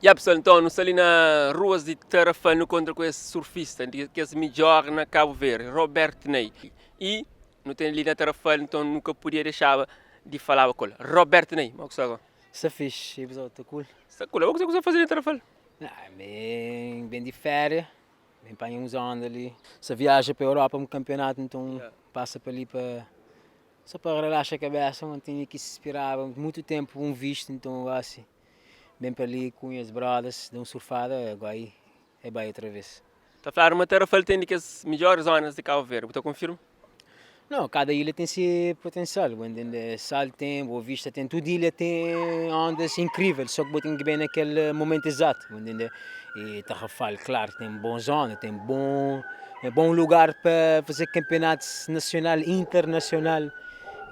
Ya pessoal, então nu sta li na ruas di Tarrafal nu kontra ku es surfista di kes midjor na Cabo Verde, Robert Ney. E nu ten li na Tarrafal, então nu ka podia dexaba di falaba ku el. Robert Ney, mo ku sta go? Sta fixe, e pessoal, ta cool? Sta cool. Abo kuzê ku sta faze li na Tarrafal? Ah, ben, ben di féria, ben panha uns onda li. Sa viaja pa Europa un campeonato, então passa pa li pa só pa relaxa cabeça, não tinha que se esperava muito tempo um visto, então assim. Ben pa li ku nhas brothers, da un surfada, agora aí é bai outra vez. Ta fladu ma Tarrafal ten di kes midjoris zonas di Cabo Verde, bu ta konfirma? Não, cada ilha tem seu potencial, bu entende? Sal tem, Boa Vista tem, tudo ilha tem ondas incrível, só que bu tem que bem naquele momento exato, bu entende? E Tarrafal, claro, tem bom zona, tem bom, é bom lugar para fazer campeonatos nacional e internacional.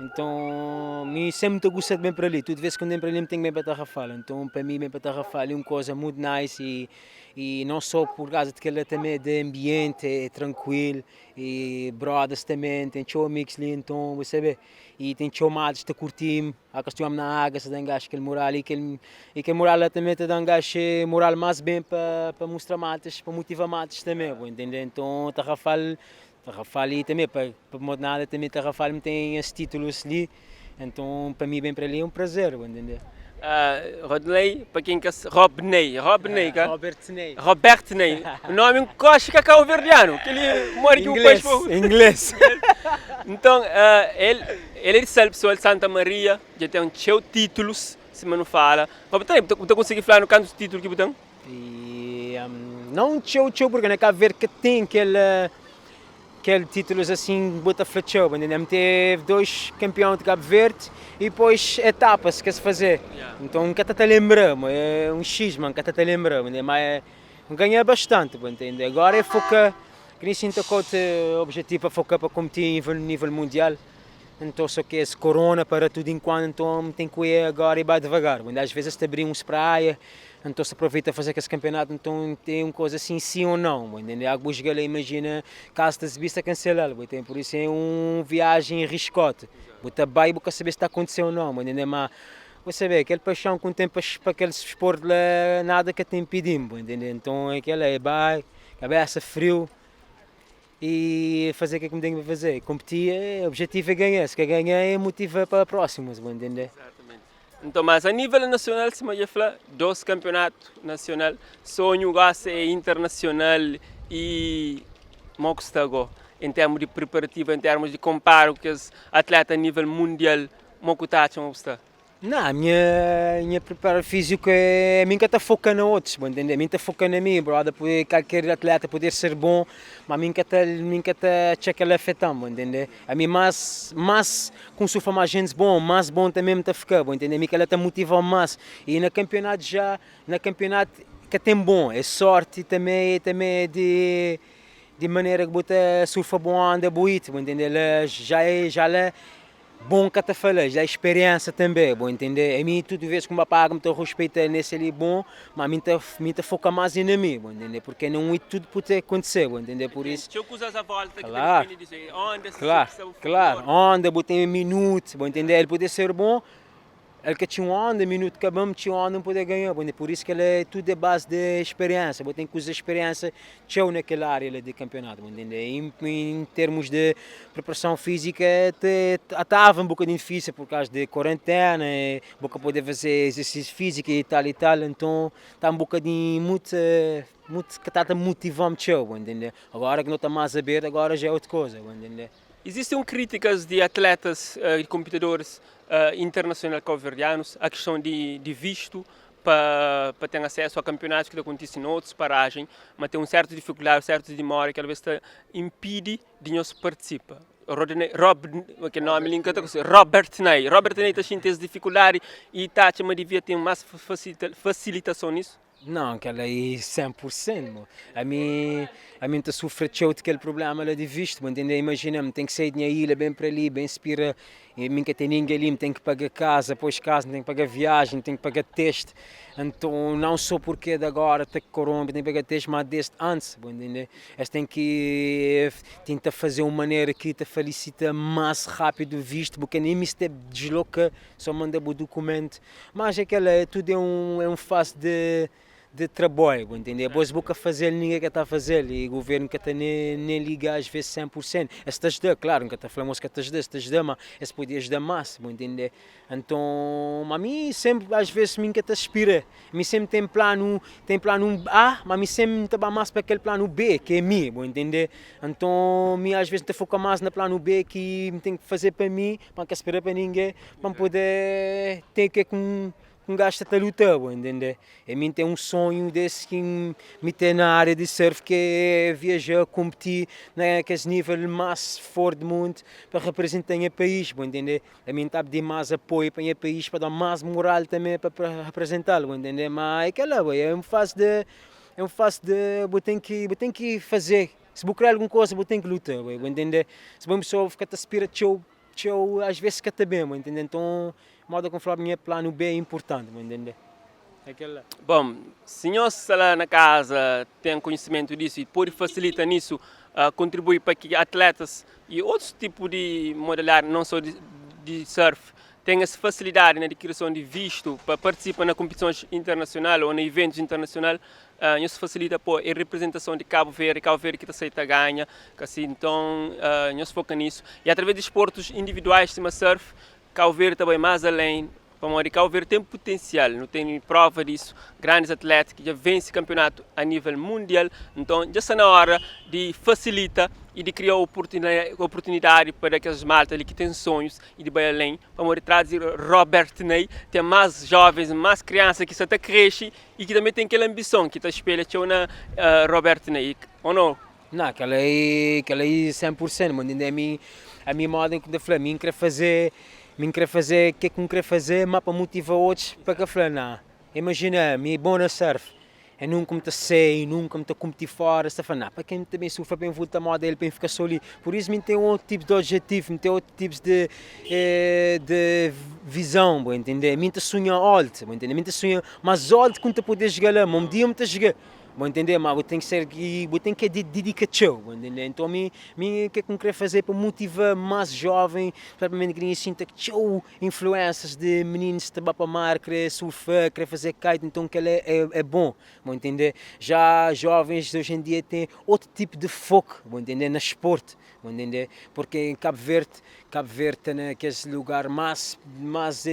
Então, mi sempre ta gosta de bem para ali, tudo vez que eu venho para ali, me tenho que bem para Tarrafal. Então, para mim, bem para Tarrafal é uma coisa muito nice e não só por causa de que ela também de ambiente, é tranquilo e brothers também, tem show amigos ali, então, você vê, e tem show matos te curtir, a questão na água, se dá um gajo aquele moral e aquele moral lá também te dá um gajo moral mais bem para mostrar matos, para motivar matos também, vou entender? Então, Tarrafal, Tarrafal e também, para modo nada, também Tarrafal me tem esses títulos ali, então para mim bem para ali é um prazer, vou entender? Rodney, para quem quer, Robney, Robney, ka? Robert Ney. Robert Ney. O nome é que cabo-verdiano, que ele mora aqui um país. Inglês. Então, ele é de Sal, pessoal de Santa Maria, já tem um cheio títulos, se não fala. Robert Ney, você consegue falar no canto dos títulos que você E, não tchau tchau, porque não é ver que tem aquele títulos assim, bota flechou, entendeu? Teve dois campeões de Cabo Verde e depois etapas que se fazer. Então nunca te lembra, é um X, mano, nunca te lembra, mas é, ganha bastante, entende? Agora é focar, que nem sinto que o objetivo é focar para competir em nível mundial. Então só que esse corona para tudo enquanto, então tem que ir agora e vai devagar. Às vezes te abrir uns praia, então se aproveita a fazer esse campeonato, então tem uma coisa assim, sim ou não, entende? Alguns galera imagina, caso te vista cancelar, entende? Por isso é uma viagem riscote. Você vai e você saber se está acontecendo ou não, entende? Mas você vê, aquele paixão com o tempo para aquele esporte lá, nada que te impedindo, entende? Então é aquela, é vai, cabeça frio, e fazer o que é que me tenho que fazer. Competir, o objetivo é ganhar, se quer ganhar é motiva para a próxima, entende? Exatamente. Então, mas a nível nacional, se me falar, dois campeonatos nacional, sonho gosta é internacional e mo está agora, em termos de preparativo, em termos de comparo com os atletas a nível mundial, mo que está, mo está. Não, a minha preparo físico é. A mim que está focando outros, bom, entender? A mim está focando a mim, brother, poder, qualquer atleta poder ser bom, mas a mim que está, mim que está checa ele afetando, bom, entender? A mim mais com surfa mais gente bom, mais bom também me está ficando, bom, entender? A mim que ela está motivando mais. E na campeonato já, na campeonato que tem bom, é sorte também, também é de maneira que bota surfa bom anda bonito, bom, entender? Ela já é, já é bom que te fala, já é experiência também, bom entender? A mim tudo vez que me paga, me respeita nesse ali bom, mas a mim te, me te foca mais em mim, bom entender? Porque não é tudo pode acontecer, bom entender? Por isso. Deixa eu usar a volta que Claro. tem que dizer, onde Claro, claro, onda, botei um minuto, bom entender? Ele poder ser bom, ele que tinha onda, minuto que acabamos, tinha onda, não poder ganhar, bom, por isso que ele é tudo é base de experiência, bom, tem que usar experiência tchau naquela área de campeonato, bom, entender? Em termos de preparação física, até estava um bocadinho difícil por causa de quarentena, boca poder fazer exercício físico e tal, então está um bocadinho muito, muito que está a motivar-me tchau, bom, entender? Agora que não está mais a ver, agora já é outra coisa, bom, entender? Existem críticas de atletas e competidores internacionais cabo-verdianos, a questão de visto para ter acesso a campeonatos que acontecem em outras paragens, mas tem um certo dificuldade, certo demora que às vezes te impede de nós participar. Rodney, Rob, que nome linka tá Robert Ney. Robert Ney está sentindo essa dificuldade e está mas devia ter mais facilitação nisso? Não, aquela aí 100%, mo. A mim tá sofre tchau daquele problema lá de visto, mo, entendeu? Imagina, me tem que sair da minha ilha bem para ali, bem inspira, e mim que tem ninguém ali, me tem que pagar casa, depois casa, me tem que pagar viagem, tem que pagar teste. Então, não só porque de agora tem que corromper, tem que pagar teste, mas desde antes, bom, entendeu? Eles têm que tentar fazer uma maneira que te felicita mais rápido visto, porque nem me se desloca, só manda o documento. Mas aquela, tudo é um fase de de trabalho, bu entende? Bos bu ka fazel, ninguém ka ta fazel e governo ka ta nem liga às vezes 100%. Es ta ajuda, claro, nka ta fla mos ka ta ajuda, es ta ajuda, ma es podia ajuda mais, bu entende? Anton, ma mi sempre, às vezes mi nka ta spira, mi sempre tem plano, tem plano A, ma mi sempre ta ba mais pa kel plano B, que é mi, bu entende? Anton, mi às vezes nta foca mais na plano B que mi tem que fazer pa mi, pa nka spera pa ninguém, pa poder ter que com Un gajo sta ta luta, bo entende? E mi ten un sonhu desse ki mi ten na área di surf ki é viaja, kompeti na kes nível más forti di mundu pa representa nha país, bo entende? E mi ta pidi más apoio pa nha país pa da más moral tanbe pa represental, bo entende? Ma é kela, bo, é un fase de, é un fase de bo ten ki, bo ten ki faze, si bu kre algun koza bo ten ki luta, bo entende? Si bo é un pesoa fika ta spira txeu Txeu às vezes ka ta ben, bu entende? Nton, moda ku N fla-bu nha planu B é inportanti, bu entende? É kel-la. Bom, si nhos sta la na kaza ten konhisimentu disu i pode fasilita nisu, kontribui pa ki atletas i otus tipu di modalidadi, non so di surf, ten es fasilidadi na adikirison di vistu pa partisipa na konpitisons internasional o na iventus internasional, Nhos fasilita po é representason di Cabo Verde, Cabo Verde ki ta sai ta ganha, kasi nton nhos foka nisso. E através di esportus individuais sima surf, Cabo Verde ta bai más além, pamodi Cabo Verde ten potensial, nu ten prova disso, grandis atletas ki dja vense kanpionatu a nível mundial, nton dja sta na hora di fasilita e di kria oportunidadi pa da kes malta li ki ten sonhus e di bai além, pamodi tras di Robert Ney ten más jovens, más kriansa ki sta ta kresce I ki tanbe ten kel anbison ki ta spelha txeu na Robert Ney, o no? Nah, kel aí, kel aí 100 por 100, ma ntende? Ami, ami moda ki N ta fla, mi N kre faze, mi N kre faze ke ki N kre faze, ma pa motiva otus pa ka fla, nah, imajina, mi é bon na surf, e nunka N ta sai, nunka N ta kunpiti fora, es ta fla, nah, pa ke N ta ben surfa pa N volta moda el pa N fika so li? Pur isu mi N ten otu tipu di objetivu, N ten otu tipus di de visão, bo entende? Mi ta sunha alto, bo entende? Mi ta sunha mas alto ku N ta pode chegar lá, ma um dia mi ta chegar, bo entende? Ma bo tem que ser, bo tem que dedica txeu, bo entende? Então mi, mi ke ku N kre fazer pa motiva mas jovem, propriamente ki ninguém sinta txeu influências de meninos ta ba pa mar, kre surfa, kre fazer kite, então kel é é bom, bo entende? Já jovens de hoje em dia tem outro tipo de foco, bo entende? Na esporte. Bu ntende? Porque em Cabo Verde, Cabo Verde ta na kes lugar más, más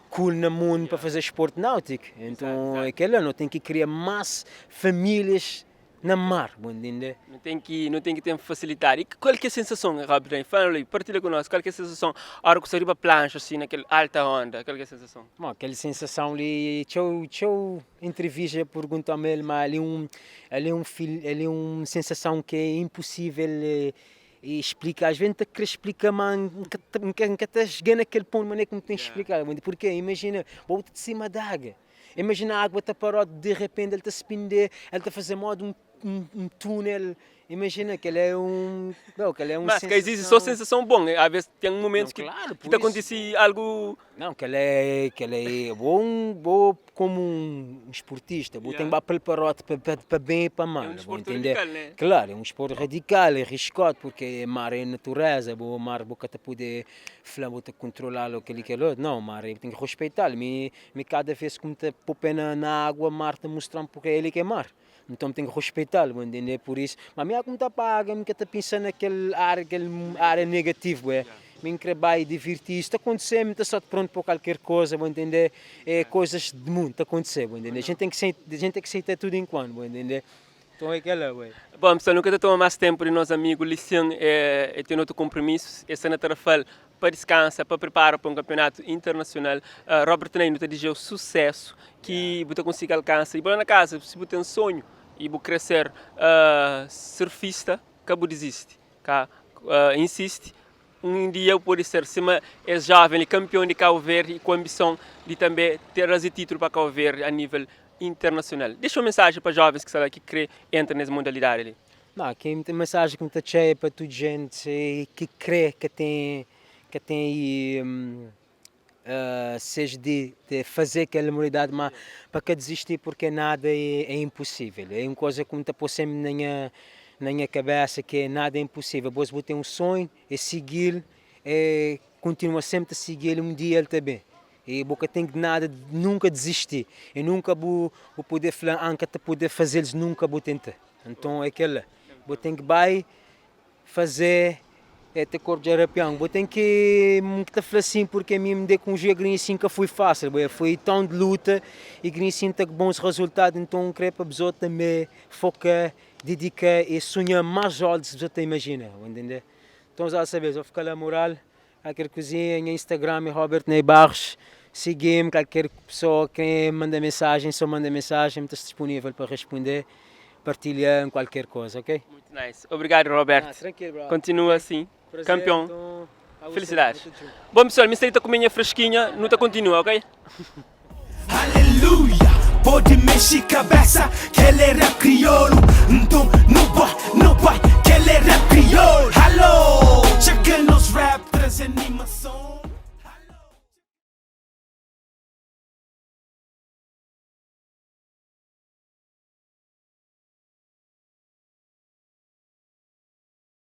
cool na mundo pa fazer esporte náutico. Então é kel-la, no ten ki kria más famílias na mar, bu ntende? Nu ten ki, nu ten ki ten fasilidadi. E kual ki é sensason, Robney? Fala li, partilha ku nos, kual ki é sensason ora ku sta riba planxa asi na kel alta onda, kual ki é sensason? Bom, kel sensason li, txeu, txeu Entrevista dja pergunta-m el ma ali un ali un fil ali un sensason ki é inposível explika às vezes N ta kre explika ma N ka ta N ka N ka ta xga na kel pontu manera ki N ten xplikal purke imajina bo ta di sima di aga imajina agua ta parau di repenti el ta spinde el ta faze moda un un túnel Imagina, kel é un, não, kel é un Mas ka existe só sensason bon, a ves ten momentus ki ki ta kontisi algu. Não, kel é, kel é bo un, bo komu un esportista, bo ten ba preparod pa pa ben e pa mal, É un bo desportu entende? radikal, né? Klaru, é un esportu radikal, é riskod, purke mar é natureza, bo mar bo ka ta pude fla bo ta kontrolal o kel-li kel otu, não, mar é ten ki respeital, mi mi kada ves ku N ta po pé na na agua mar ta mostram purke el é ki é mar. Nton N ten ki ruspeita-l, bu ntende? Pur isu, ma mi ku N ta paga, mi ka ta pensa na kel ária, kel ária negativu, bué. Mi N kre bai divirti, isu ta kontise, mi ta sta prontu pa kualker koza, bu ntende? É kozas di mundu ta kontise, bu ntende? Jenti ten ki, jenti ten ki seita tudu enkuantu, bu ntende? Nton é kel-la, bué. Bom, pessoal, nu ka ta toma más tempu di nos amigu Lisin, e ten otu konpromisu, e sta na Tarrafal pa diskansa, pa pripara pa un kanpionatu internasional. Robert Ney, nu ta dizeu susesu ki bu ta konsigi alkansa. I bu la na kaza, si bu ten sonhu i bu kre ser surfista, ka bu dizisti, ka insisti. Un dia bu pode ser sima es joven li, kanpion di Kabu Verdi i ku anbison di tanbe traze titulu pa Kabu Verdi a nivel internasional. Dexa un mensajen pa jovens ki sta la ki kre entra nes modalidadi li. Má, ken ten mensajen ki N ta txeu é pa tudu jenti ki krê, ka ten, ka ten seju di fazê kel modalidadi, má pa ka dizisti purke nada é inposível. É un koza ki N ta pô sénpri na nha, na nha kabésa ke nada é inposível. Bo si bu ten un sonhu, é sigi-l, é kontinua sénpri ta sigi-l, un dia el ta ben. E bu ka ten ki nada nunka disisti e nunka bu bu pude fla ah nka ta pude faze-ls nunka bu tenta. Nton é kel-la, bu ten ki bai faze é te korpu dja rapian. Bu ten ki N ta fla sin purke mi N de ku un jue grinsin ka fui fásil, bo foi tãu di luta i grinsin ta ku bons rezultadu. Nton N kre pa bzot tanbe foka, didika i sunha más altu ki bzot ta imajina, bu ntende? Nton za sabe, so fika la mural. Kalker kuzinha, nha Instagram é Robert Ney Barros, sigui-m, kalker pessoa kre manda mensagem, só manda mensagem, m ta sta disponível pa respondê, partilha kualker koza, ok? Muito nice. Obrigado, Robert. Ah, tranquilo, brother. Continua assim. Prazer, Campeão. então, a você, Felicidades. muito junto. Bom, pessoal, mi sta li ta kume nha fresquinha, nu ta continua, ok? Aleluia, pode mexe cabeça, kel é rap crioulo. Nton, nu bai, nu bai, kel é rap crioulo. Alô, txa kel nos rap traze animason.